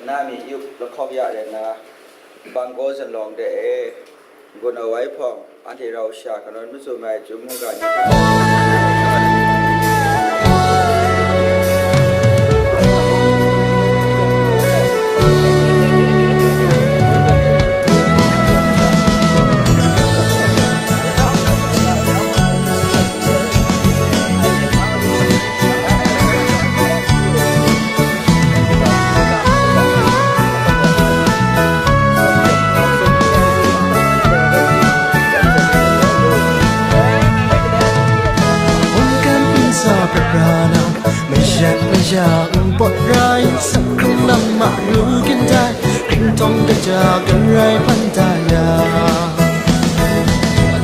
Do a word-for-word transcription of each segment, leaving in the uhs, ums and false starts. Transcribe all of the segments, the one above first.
Na mi yup lahkawng ya rai nna, bang kaw zunlawng de e, gun awai hpawng, anhte rau sha hkanawn matsun ai chyum mungga ni hpe Mungkan nsa pra pra na, mashat masha npawt rai, sakhrum lam ma ru kyin dai, kringtawng kaja kan rai hpan ta ya.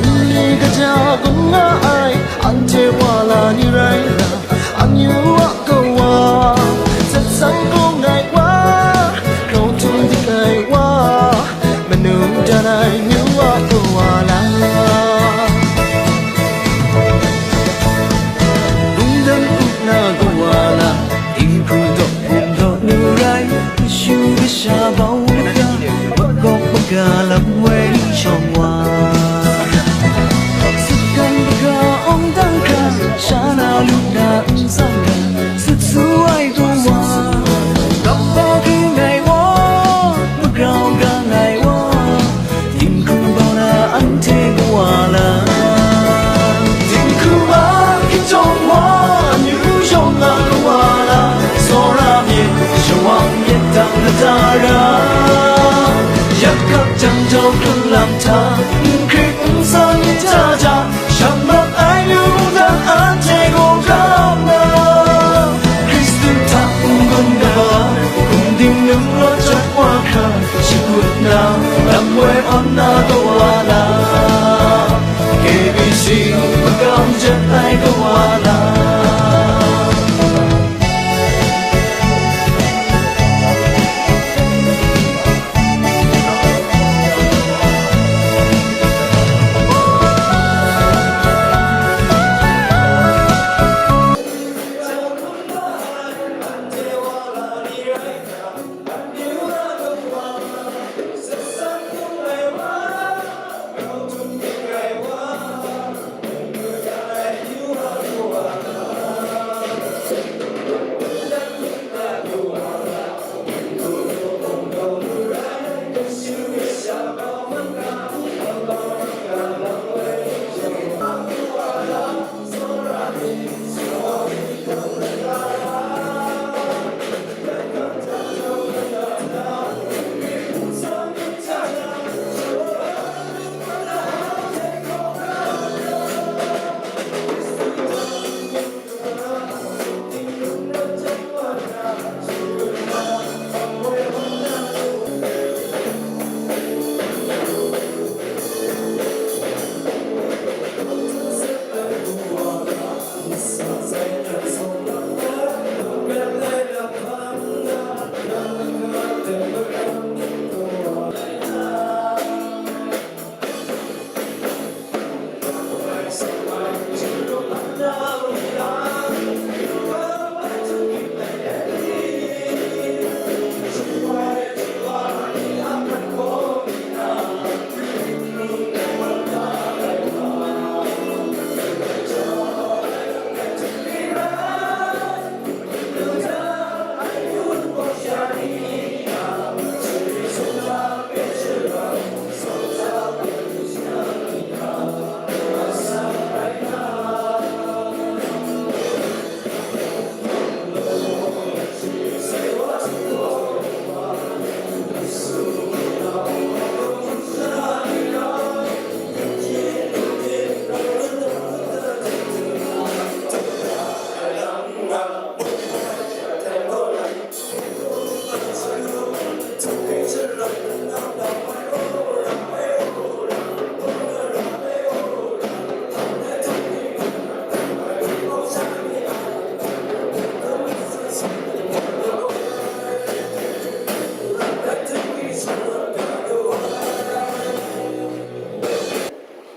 Nni kaja gun nga ai, anhte wa la ni rai na, amyu a kawa, zatsan kung ai wa, grau htum dik ai wa, manu dan ai myu a kawa la. Bungdan u na kawa la, dinghku daw bum daw nu rai, kashu kasha bau maka, magawk maga lam woi ni shawng wa. Sutgan maga awng dang hkra, sha na lu na n tsang ga, sut su ai kawa, kap ba hkring ai wa, magrau gang ai wa, dinghku bau na anhte kawa la. Dinghku ma khyintawng wa, amyu shawng nga kawa la, tsawra myit, shawang myit dang lata ra, yak kap jang jau hkrun lam hta, n hkrit n san myit hta ja, shang mak ai lu mungdan anhte gaw kau na, Hkristu hta n-gun ga, hkum ding num rawt jat wa hkra, shakut na, lam woi awn na kawa la, K B C magam jet ai kawa la.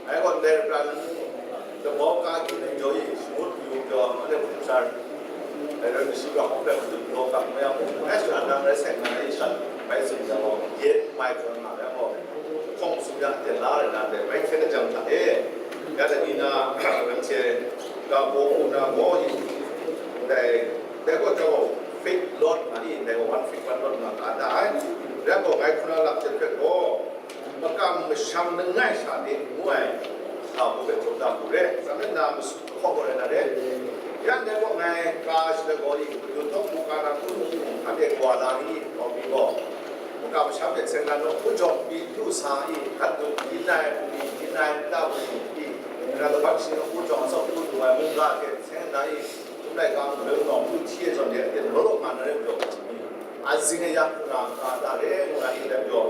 Ngai gaw ndai rapran ngu, damau ka hkying ai jaw e shangut yu pyaw, anhte hkum sha rit. Dai rai nna shi ga hkawm ai hku tut galaw kap ngu yang mung, bai shana nang rai sai nga na i shat bai tsun yang gaw, yet mai hkawm nga yang gaw, hkawng sum ya de la rai na de, bai hkyen ai jang hta e, ya dai ni na, anhte ga baw hku na gaw i, dai, dai gaw jau, fake lot nga i, dai gaw one fake one lot nga ka da ai. Rai gaw, ngai hku na lap jep hpe gaw, makam masham langai sha de ngu ai, ga baw hpe jaw da hku re, tsa me na masu hkawng gaw rai na re. Yan dai gaw ngai ka shi let gaw i, Madu Tawk Hku ka na hku mung hpa de kawa la ni, kau mi gaw, makam masham de seng na nawk hku jawng pyi lu sa i, hkat dut yin ai, bungli yin ai, nta bungli i, na laban shi nawk hku jawng atsawk lu lu ai mungga hte seng na i, kum laika mung leng nawng lu hti e zawn de, a ten law law nga na re majaw, azing e ya hku na, ka da re ngu na i, dai majaw,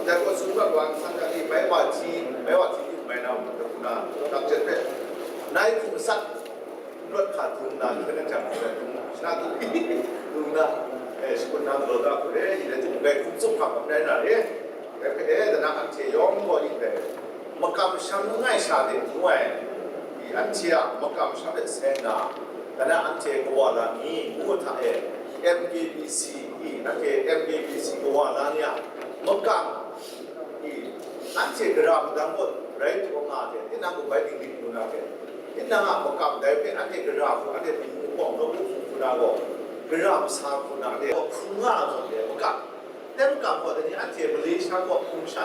dai gaw tsun rawt wa n san ga i, bai wa hti, bai wa hti lu mai na, hku na, lam jet hpe, nai hku masat, Rawt hka htung na, hkyen jang hkyen htung, shana htung, htung na, eh, shakut na galaw da hku re, i rai timung, dai hkum tsup hkam rai na re. Dai hpe, eh, dana anhte yawng gaw yin dai, makam masham langai sha de ngu ai, i anhte a makam masham de seng na, dana anhte kawa la ni ngu hta e, M K B C, i anhte M K B C kawa la ni a makam, i, anhte gara madang gaw rai taw nga hte, tinang gaw bai dinglik lu na hte, tinang a makam dai hpe anhte gara hku, anhte hpung hpawng nawku hku hku na gaw, gara masa hku na hte, hkrung nga zawn de makam, dai makam gaw, dai ni anhte Malaysia kaw hpung sha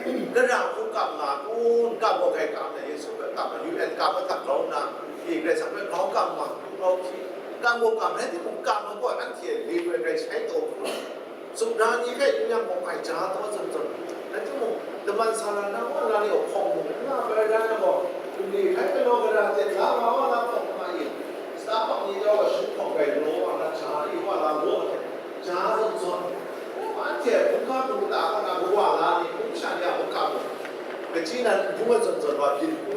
ni, gara hku kam nga kun, kam gaw hkai kam na, Yesu hpe kam na, U N kam na hta grau nna, i Karai Kasang hpe grau kam nga, grau hpyi, kam gaw kam, rai timung, kam ai gaw anhte li hpe grai shai taw hku. Sumra ni hpe yu yang gaw hkai ja taw zawn zawn, rai timung, daman sa na na wa la ni gaw hkawng mung n nga bai rai yang gaw, bungli hkai galaw gara hte la ma wa la hkawng ma i, Starbucks ni jau gaw shu hkawng gai galaw wa na ja i wa la gaw hte, ja zawn zawn. Anhte hpung hka hpung kata kaw na kawa la ni, hpung sha ni a makam gaw, kachyi nan n bung ai zawn zawn wa byin hku.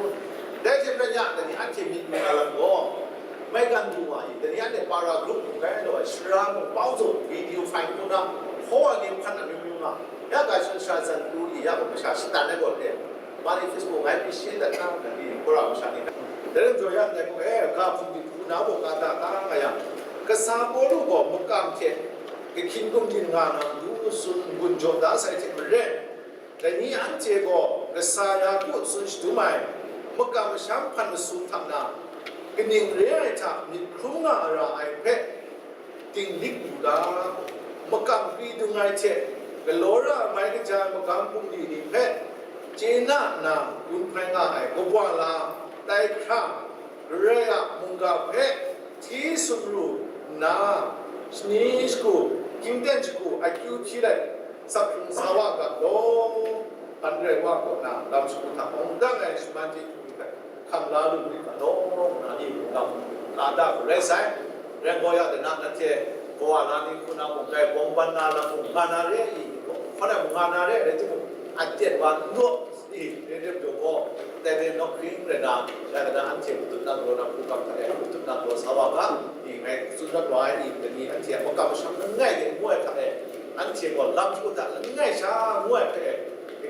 Dai hte maren ya, dai ni anhte myit mu na lam gaw, maigan du wa i, dai ni anhte para group mung rai ai law ai, sara mung, pau zawn, video file hku na, hkaw ai ni hkan amyu myu nga, ya ga shawng sara zan pru i, ya gaw masha shatan ai gaw hte, ma ni Facebook ngai pyi share dat na, na ni, Kora masha ni, dai lam jaw ya ndai gaw, eh, ga hpung myit hku na gaw ka da ka nga yang, kasa Pawlu gaw makam hte, kahkyin gumdin nga na matu tsun gun jaw da sai hte maren, Dai ni anhte gaw kasa Yaku tsun shadum ai, makam masham hpan masu hta na, kaning re ai hta myit hkrum nga ra ai hpe, dinglik lu ga, makam kri dung ai hte galaw ra ai mai kaja ai magam bungli ni hpe chye na nna gun hpai nga ai kawa la tai hkra, Karai a mungga hpe hti sumru nna, shani shagu, hkying ten shagu, akyu hpyi let, Saphung sa wa ga law, hpan rai wa kaw na, lam shagu hta hkawng dang ai shaman chyeju ni hpe hkam la lu myit ga law, ngu na ni mung lam ka da hku rai sai. Rai gaw ya de na, nanhte kawa na ni hku na mung, dai bawng ban na lam mung nga na re ai, hkawn ai mung nga na re ai, rai timung, a ten wa n daw, i, re rem jaw gaw, dai re nawk hkring rai na, rai na, anhte matut na galaw na hkungkam hta e, matut na galaw sa wa ga, i, ngai tsun dat wa ai, i, dai ni anhte a makam masham langai de ngu ai hta e, anhte gaw lam shagu hta langai sha ngu ai hpe,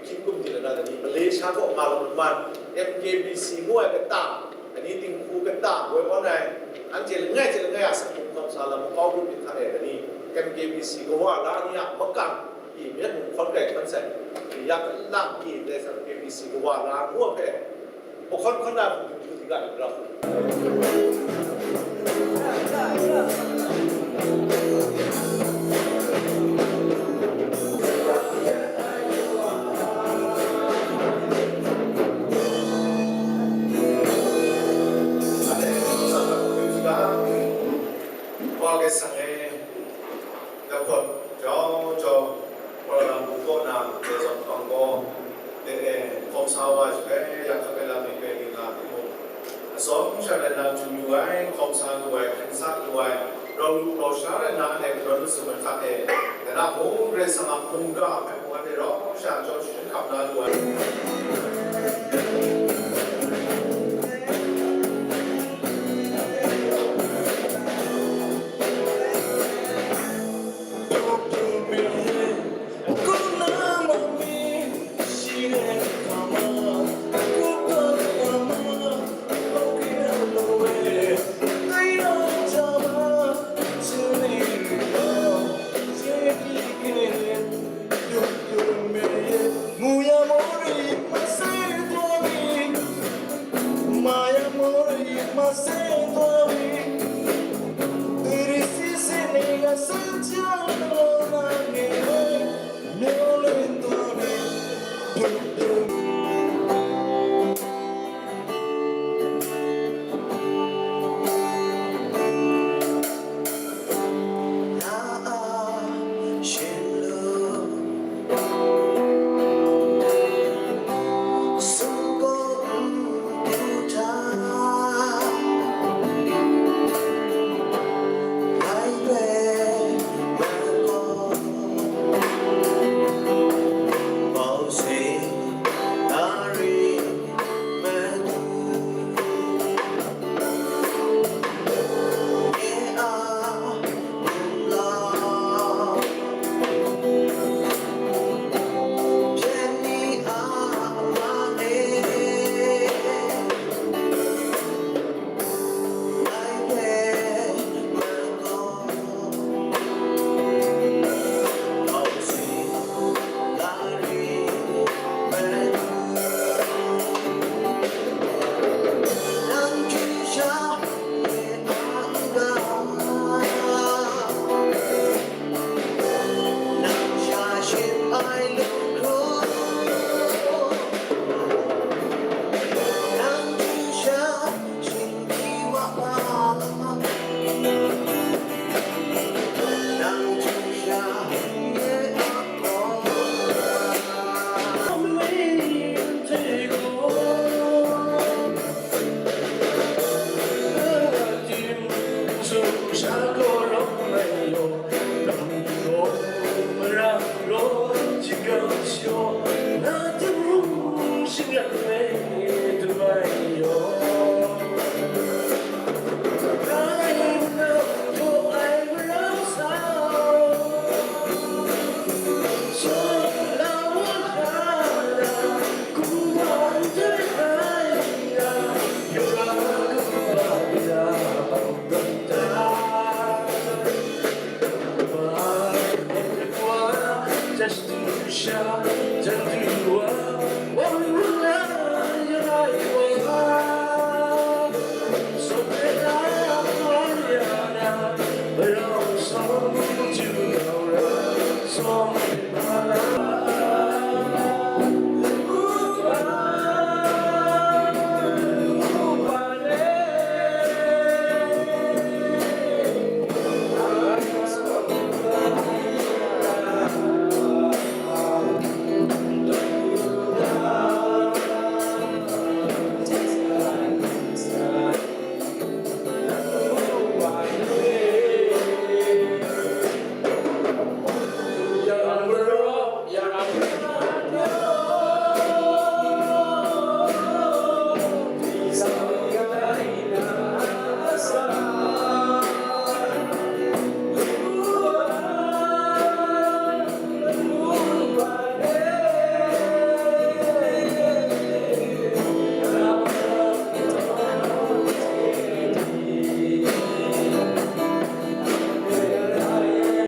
Hkying gumdin na ni, Malaysia kaw nga law laman, M K B C ngu ai kata, ani dinghku kata, woi awn ai, anhte langai hte langai a saphung hkawm sa lam makau grup myit hta e, ani M K B C kawa la ni a makam, i myit mung hkawn rai hkawn sai, i ya kalang i, dai sa M K B C kawa la ngu ai hpe, Hkawhkam hkawhkam na hpung hpung hpung hpung hpung hpung. Wa ke sang e, Dahkawt jau jau, Kuala Lumpur kaw na, Dai Zawng Hpang gaw, dai e, hkawm sa wa ai hpe, ya hkap ai lam ni hpe ning nga timung, atsawm sha rai na, chyu yu ai, hkawm sa lu ai, hkyen sa lu ai, rau lu rau sha rai na, anhte kadawn masum ai hta e, dai na mung Karai Kasang a mungga hpe mung anhte rau sha jaw sharin hkap na lu ai.